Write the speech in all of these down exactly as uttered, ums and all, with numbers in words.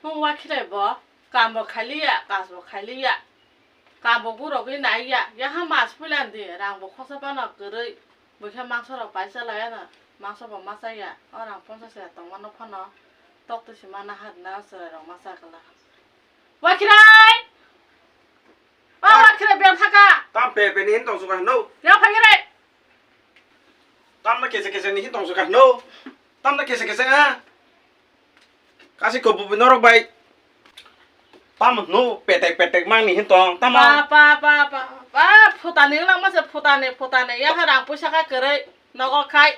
Mung wakhirai bo, kambo khailiya, kasbo khailiya, kambo gurogwi naiya, yaha mas puilandi, rangbo khorsa phano kwrwi, bwkhe mangsorok pai chalayana, mangsobo ma chaya, o rang ponchash taka tongmano phano, toktwi se ma naharna chwrairok ma chakla. Wakhirai! O wakhirai bel thaka! Tam pe pe ni hin tong suka no? Ya phairai! Tamno kese kese ni hin tong suka no? Tamno kese kese ha? Kasi ko bubi norok bai. Tamo no petek petek mang ni hin tong. Tamo. Pa, pa, pa, pa, pa, phutani wngna masa phutani, phutani. Ya ha rang puisa ka kwrwi. Nogo khai.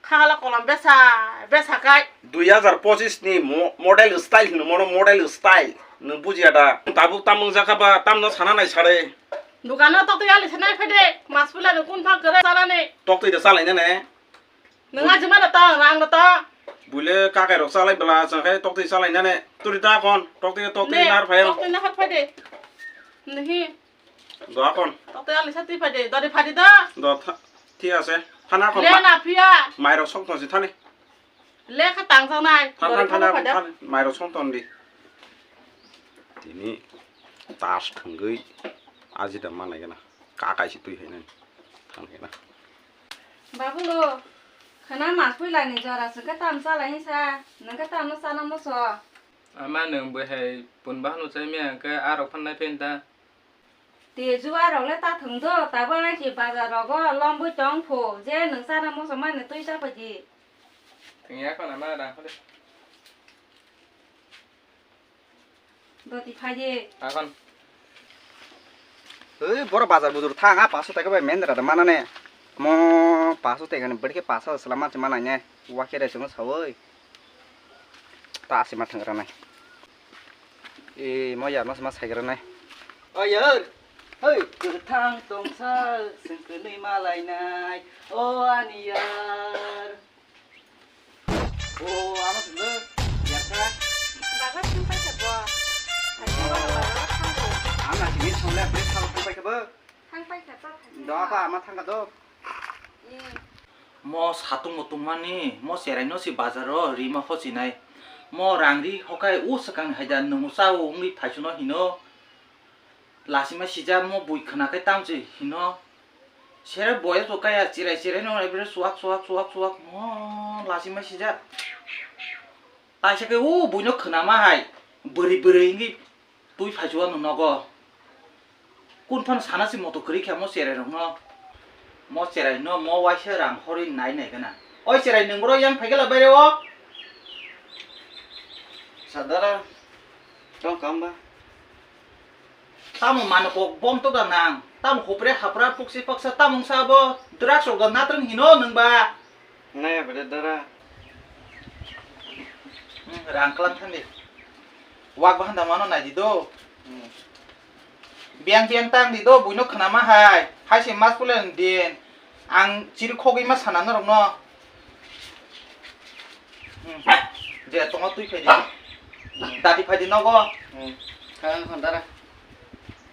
Khagala kolom besa, besa kai. Dui hazar pochis ni mo-, model style hino mono model style. Nwng bujiya da? Tabuk tam wngjakha ba, tamno sana nai sare. Dukano toktwi ali sanai phai de. Mas pula nwng kun phang kwrwi sanani. Toktwi da salai nane. Nwng ajima da tong, rang da tong. Bule kakai rok salai bela, chang khai toktwi salai nane. Turi ta kon, toktwi, toktwi Ne, nar phai. Toktwi nahar phai de. Nahi. Doa kon. Tokte ali sati phai de, dori phai de da. Do tha-, thik ase. Thana kon. Le ma-, na phiya. Mairok song tong si thani. Le kha tang jang nai. Than, dori than, phai thana, phai de. Than, mairok song tong di. Tini tas thwngwi ajida manai gana. Ka kaisi twi hai nani. Thang gana. Babulo, khana mas pui lai ni jora se ka tam sa lai sa. Nang ka tam no sa na mo so. Ama nwng bwhai pun bahano chai maya hwnkhe arok phan nai phen ta. Te juarok le ta thwng do, tabuk ang si bazar rogo lombui tong pho, je nwng chana moso mani twi cha phaidi. Thwngya khon ama rang phade. Doti phaidi. Akhon. Oi, boro bazar budur thang, a paso taka bai mendra da manane. Mo paso taka ni bwrwi khe paso sala mansi manai ne. Wakhe rai chwngno sawi. Ta asima thang ranai. E, mo yar mas mas hai ranai. O yar. Hei, kwthang tongsa, sengkwnwi malainai. O ani yar. O, ano sengkw. Yakha. Baba thang paisa bo. Ani baba baba thang bo. Ang na simi songle bre thang thang paisa bo. Thang paisa to thang. Do apa ama thang ka do. Mo satung mutung mani, mo cherai no si bazar o rima hochinai. Mo rang ri hokai u swkang ni haida nung cha o wngwi phaisu no hino. Lasima sijak mo bui khwna kai tamo se hino. Sere boya to kaya cherai cherai no ebre suak suak suak suak mo lasima sijak. Taisa khe o buino khwnama hai bwrwi bwrwi wngwi twi phaisu ano nogo. Kun phano sana si moto kwrwi khe mo cherai rokno. Mo cherai no mo waisa rang horwi nai nai gana. Oi cherai nwng boro yang phaikhe la baire o. Sadara tong kamba. Tamo mano kok bom to da nang. Tamo hopre hapra puksi paksa tamo wngsa abo drugs rok da natrang hino nwng ba. Naya bede dara. Hmm, rang klam thandi. Wak bahan da mano nai di do. Hmm. Biang biang tang di do, buino khwnama hai. Hai se mas pulen din. Ang chiri khogwi ma sana norok no. Hmm. Je tongo twi phai di. Dati phai di nogo. Hmm. Kha khan dara.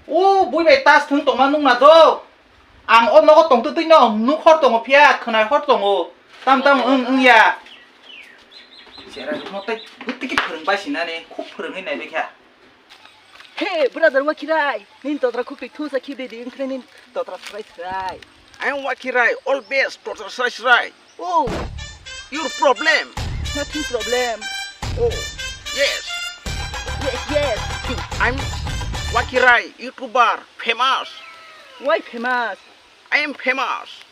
O bui bai tas thung tongma nung na do. Ang o nogo tongtwtwi no nuk hor tongo phiya khwnai hor tongo. Tam tam wng wng ya. Cherai rokno tei bwtwkhe phwrwng bai sinani khub phwrwngwi naibai kha. Hey brother Wakhirai, nini totra khuk twi thusa khibidi wngkhre nini totra srai srai. I am Wakhirai, always totra srai srai. Oh, your problem? Nothing problem. Oh, yes. Yes, yes. I'm Wakhirai, YouTuber, famous. Why famous? I am famous.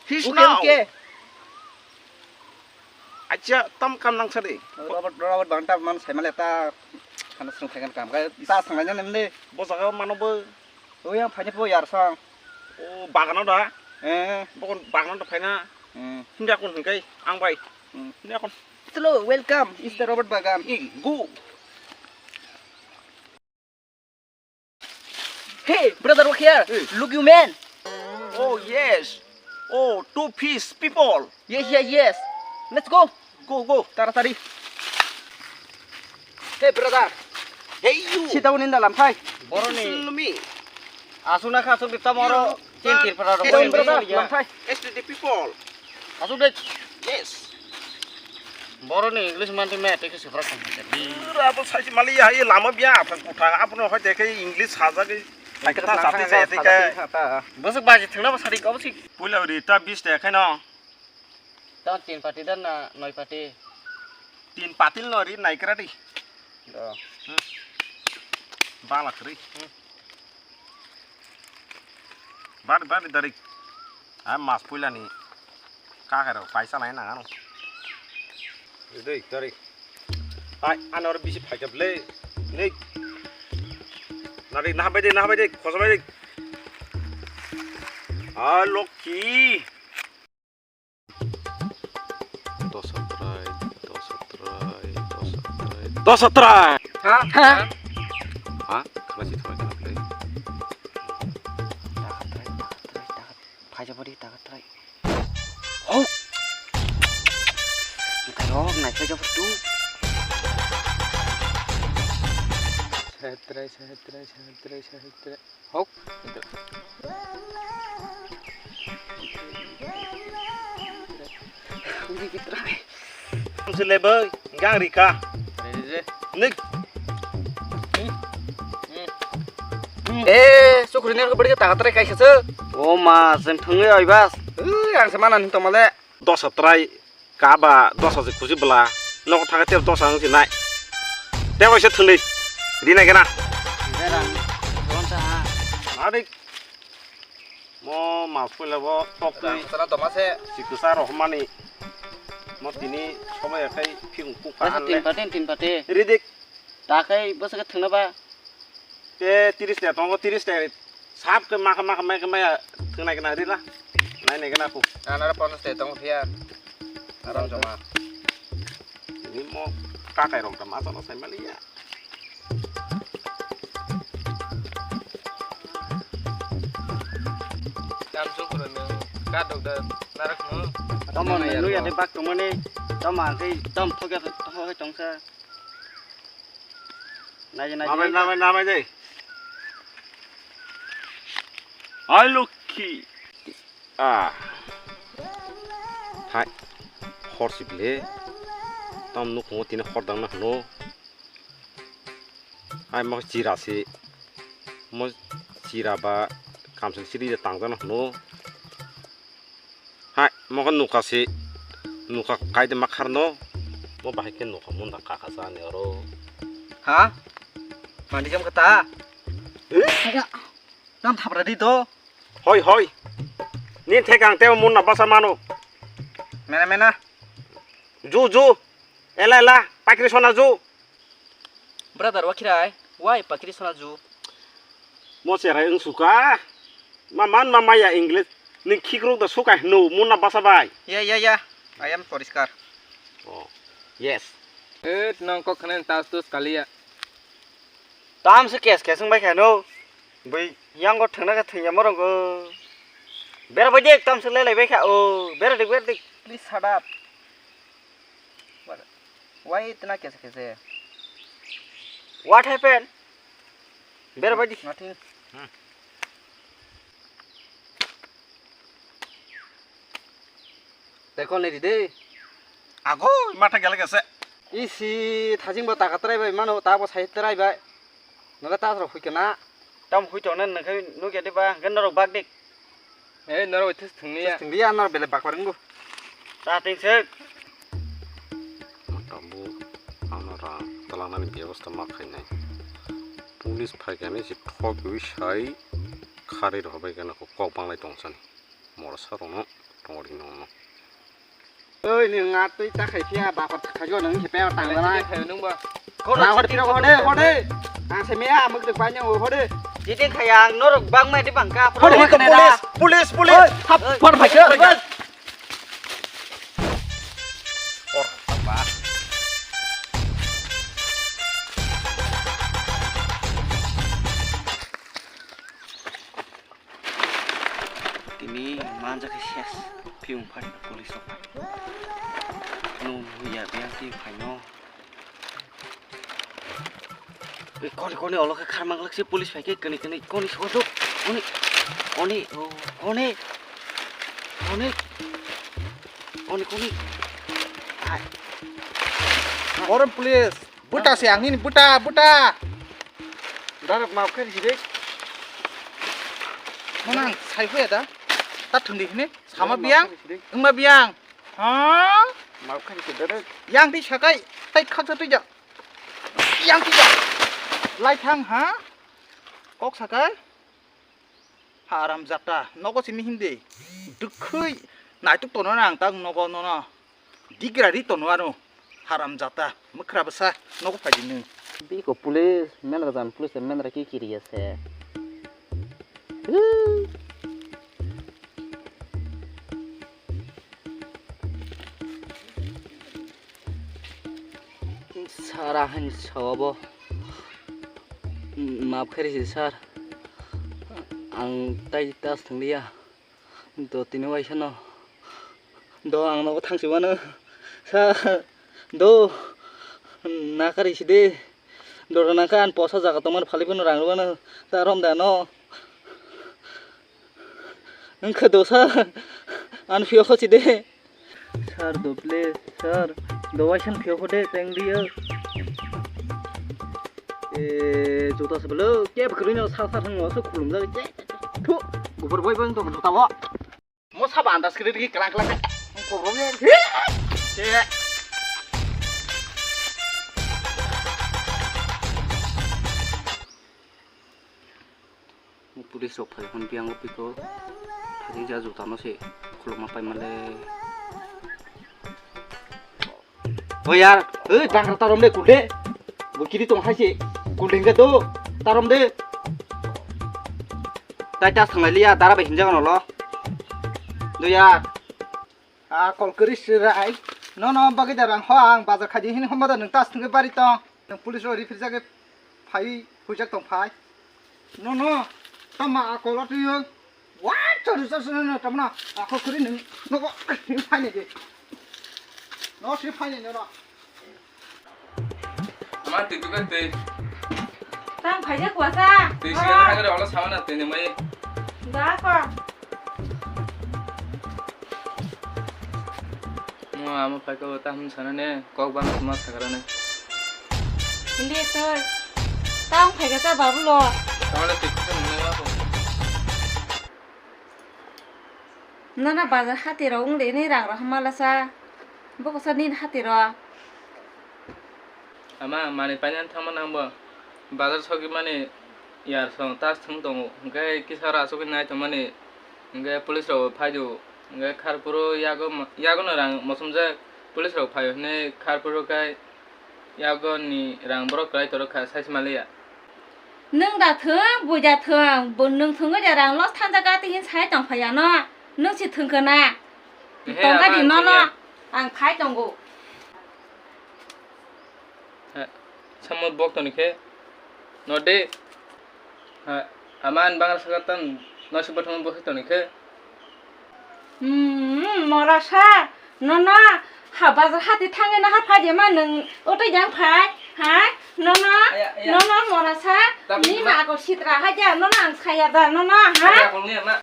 He's okay, now. Okay. Acha, tam kam nang sadi. Robot, robot bangta man sai male ta khana sung thaikan kam. Kai ta sangai nang nemle. Bo jaga mano bo. Oi, ang phaini po yar sang. O, bagano da? Eh. Bokon bagano da phaina. Hmm. Hindi akon hingkai, ang bai. Hmm. Hindi akon. Hello, welcome. It's the robot bagan. Eh, go. Hey, brother, look here. Hey. Look, you man. Oh, yes. Oh, two piece people. Yes, yes, yes. Let's go. Go, go. Taratari. Hey, brother. Hey, you. Sit down in the lamphai. Boroni. Listen to me. Asuna kha asuk dita moro. Tin tir para. Hey, brother, lamphai. S T D people. Asuk deh. Yes. Boroni English manti me teke sifra kong hake. Ura, abo saisi mali ya, ye lama biya, aphang kutha, abono hoi teke English sajagwi. Hai kata sati jaya teke. Bosok baji thangna bo sari kabo si. Puila ri ta bis te khaino. Tamo tin pati dan na noi pati? Tin pati no ri nai kra di. Do. Hmm. Bala kri. Hmm. Bari, bari, dari. Ah, mas puila ni. Kakai rok paisa lai nang ano. Dei, dari. Hai, ano oro bisi phaikap le. Nei. Nari, nahabai de, nahabai de, khosabai de. Ah, lokhi. Dosa try, dosa try, dosa try. Dosa try! Ha? Ha? Ha? Kena si try, kena play. Taka try, taka try, taka. Phaija body, taka try. Oh! Bukai rok, nai phaija body. Sehat try, sehat try, sehat try, sehat try. Hok. Ui, kitrai. Ang sile bai, gang rika. Nik. Eh, sukri ni ko beri kata katrai kaisa se. O ma, sen thangwi oi bas. Ui, ang se mana ning tomale. Dosa try kaba dosa je kuji bela. Nok thaka ter dosa ang sinai. Te oise thuli. Rinai gena. Berang. Ronta ha. Adik. Mo mas puila bo tok twi. Sana doma se. Sikusa rohmani. Mo tini sobai akai phing kuk Basa tin pate, tin pate. Ridik. Takai basa ke thangna ba. Te tiris te tongo, tiris te sap ke maka maka maka maya thwngnai kana rila. Nai nai kana ku. Anara ponchas te tongo phiya. Aram joma. Ni mo kakai rok da ma tono sai mali ya. Tam jukro no ka dok da narak no. Tamo nai lu ya de bak tongmani. Tamo ang kai tam thok ya thok ya tongsa. Naji, naji. Namai, namai, namai de. Hai lokhi. Ah. Hai. Hor si bile. Tam nuk mo tini hor dang na hno. Hai mo chira si. Mo chira ba kamsel siri de tang dang na hno. Hai, mokhe nukha si, nukha kaide ma kharno. Mo bahai khe nukha munda kaka sa ani oro. Ha? Mandi jam kata? Aya, nam thapra di do. Hoi, hoi. Ni thek ang teo munda basa mano. Mena, mena. Ju, ju. Ela, ela. Pakri sona ju. Brother, wakhirai, why pakri sana ju? Mo cherai wng suka. Ma man ma maya English. Ning khikruk da suka hnu muna basa bai. Ya, ya, ya. I am poriskar. Oh, yes. Et nong kok khnen tas tus kalia. Tam se kes kes wng bai kha no. Bui yang go thangna ka thangya morong go. Bera bai dik tam se lelai bai kha o. Bera dik, bera dik. Please shut up. What? Why itna kaise kaise? What happened? Bera bai di. Nothing. Hmm. Tei kon nai di de. Ago, mata gele gese. Isi, thajing bo taka trai bai mano, ta bo sai trai bai. Nala ta rok hui kana. Tam hui tong nan nang khai nuk ya de ba, gan norok bak dik. Ei, norok ithis thungni ya. Thungni ya, norok bele bak paring bu. Ta ting sek. Mata bu, ano ra, talang nani bebosta ma khai nai. Police phai kani si thok wi sai, khari rok bai kana kok banglai tong sani. Morsa rokno tongori nongno. Oi, ni nga twi ta khai phiya, ba kot khai go nang khe pe tang na. Khai nung ba. Ko na hor piro hode, hode. Ang se me a muk de pa nyang hode. Jiding khai ang norok bang mai de bang ka. Hode, hode, police, police, police. Hap, hap, hap. Or apa? Tini manja khe ses, phiyung phari police rok phai. Nung ya biang twi phai no. Ei, koni, koni, olo khe kharmang lak se police phai khe, kani, kani, koni, sokot, koni, koni, oh, koni, koni, koni, koni, koni, ai, Borom police. Buta se ang nini buta, buta. Dara maaf khe risi de. Manang sai huya da. Ta thwngdi hini. Sama biang. Wngma biang. Ha? Maaf khe risi de. Yang di sakai. Tai khaksa tuja. Yang tuja. Lai thang ha? Kok sakai. Haram jata, nogo simi himde. Dukhui naituk tono na ang tang nogo nono. Digra ri tono ano. Haram jata, mukra basa, nogo phaidi nung. Biko police, mendra jan police, mendra ki kiri ase. Sir, ahani sawabo. Maaf khe risi, sir. Ang tai tas thwngliya. Do tini waisano. Do ang nogo thangsi mano. Sir, do. Nakari side. Do nangkha an posa jaga tongmani phali phano rang rwmano. Sir, romda no. Wngkha do sir, ano phiyokho si de. Sir do please, sir. Do waisa no phiyokho de, teng di o. E, juta se bolo, kebo kwrwi no sal sal thang no, so khulum jagwi. Thu, gubur boi boi tong juta bo. Mo saba andas kwrwi rigi klang klang. Khobro ni. Police rok phai hwn biyango piko. Phai ja juta no se khuluma pai male. O yar, oi bangra tarom de kulde. Bo kiri tong hai se. Kulde hingga do. Tarom de. Tai ta thanglai liya dara bai hinja no lo. Do yar. A kol kwrwi swrai. No no bagwi da rang ho ang bazar khaidi hini homo da nwng tas thwngwi bari tong. Nwng police rok rifirjagwi phai huijak tong phai. No no. Tama a kol atwi yo. Wa chori chori no no tama na. A kol kwrwi nwng nogo phai ni di. No si phai ni no no. Ma twi twi twi. Tang phaijak kuasa. Twi sini hagre olo sama na twi ni mai. Da ko. Mo amo phaika o ta hum sana ne kok bang suma sakara ne. Hindi twi. Tang phaika sa babu lo. Tama le twi kusa nunai ma ko. Nana bazar hati rok wng de ini rang rok malasa. Boksa nini hati rok. Ama manwi painani thangma nangbo bazar sogwi mani yar song tas thwng tongo, hwnkhe kisa oro asugwi nai tongmani, hwnkhe police rok phaidu, hwnkhe kharphuru yago yagono rang mosomjak police rok phaio hinwi kharphuru khe yagoni rang borok kwlai torok kha sai se manliya. Nwng da thwng, bui da thwng, bo nwng thwngwi da rang loss thangjak atwi hin sai tong phaiya no, nwng se thwng kha na. He, tongkha ama di ang nono, thwngya. Ang phai tongo. He, samo bok toni khe, no de. Ha, ama ani bangra saka tan, no se bothong bo se toni khe. Hmm, mora sa, nono, ha, bazar hati thangwi naha phai de ma nwng, otwi jang phai, ha? Nono, aya, aya. Nono, mora sa, ni ma ako sitra ha ja, nono ang saya da, nono, ha? Aya, kong ni ama.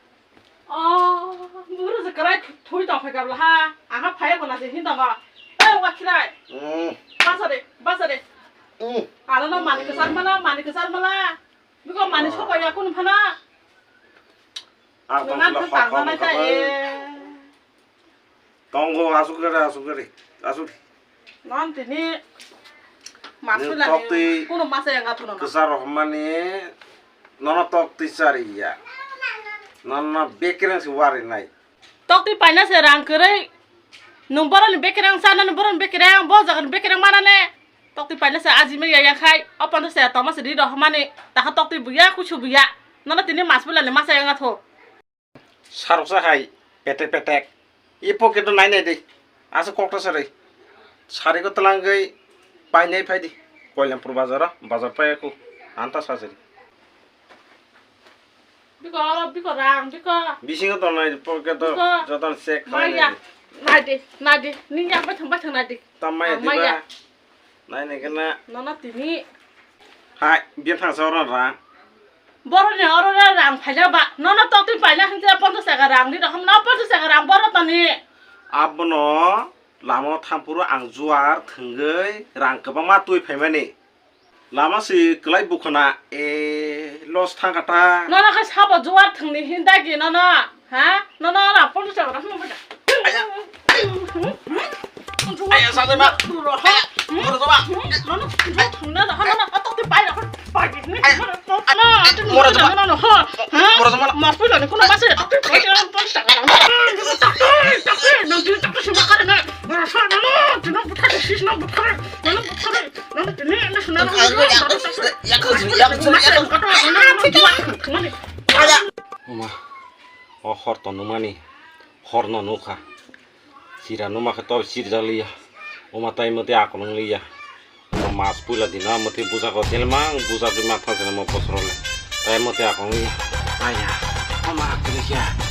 Oh, buru se kwrai thui tong phai kabla ha. Aha phai ko na se hin tong. Eh, wa khirai. Mm. Basa de, basa de. Mm. Ala no mani kesar mala, mani kesar mala. Biko mani sokoi ya kun phana. Ar tong sila hok hok. Tongo asuk gare, asuk gare. Asuk. Non tini mas pila ni kuno masa yang athuno. Kesar rohmani nono tok tisari ya. Nono bekereng si wari nai. Tokti paina se rang kwrwi. Nwng boroni bekereng sana, nwng boroni bekereng, bo jagani bekereng mana ne. Tokti paina se ajimai ya yang khai. O pondro se toma se ri rohmani. Taha tokti buya, kuchu buya. Nono tini mas pila ni masa yang atho. Saroksa hai petek petek. I pocket o nai nai di. Asa kokta sarai. Sari ko talangwi painai phai di. Koilampur bazar o, bazar pai aku. Anta sajari. Biko oro biko rang biko. Bisingo tongnai pocket o jotono check khlai nai di. Nai di, nai di. Ning yang bathang bathang nai di. Tam maya di ba. Nai nai kena. Nono tini. Hai, biya thangsa oro rang. Boroni oro rang phaina ba. Nono tokti paina hinjira ponchash taka rang di rohom no ponchash taka rang boro toni. Abono Lama o thampuru ang juar thwngwi rang kwbangma twi phaimani. Lama si kwlai bukhuna, e, loss thangkha ta. Nono khe sabo juar thwngni hindagi nono, ha? Nono ora police ora hwnwi bada. Aya. Aya, sajai ma. Aya, moro joma. Nono thwngna da, nono atok te pai da, pai di. Aya. Moro joma. Nono, ha? Moro joma. Mas pui da, kuno mas e. Police ta ka. Nang jin tak sima kare na. Moro sa nono, tino buthar sis na buthar. Nono buthar. Oma, o hor to nungmani, hor no nukha. Sira numa khe to sirjak liya. Oma tai mate akolong liya. Oma mas puila dina mate buja ko telmang buja bi matha jena mo posro le. Tai mate akolong liya. Aya, oma akuli kya.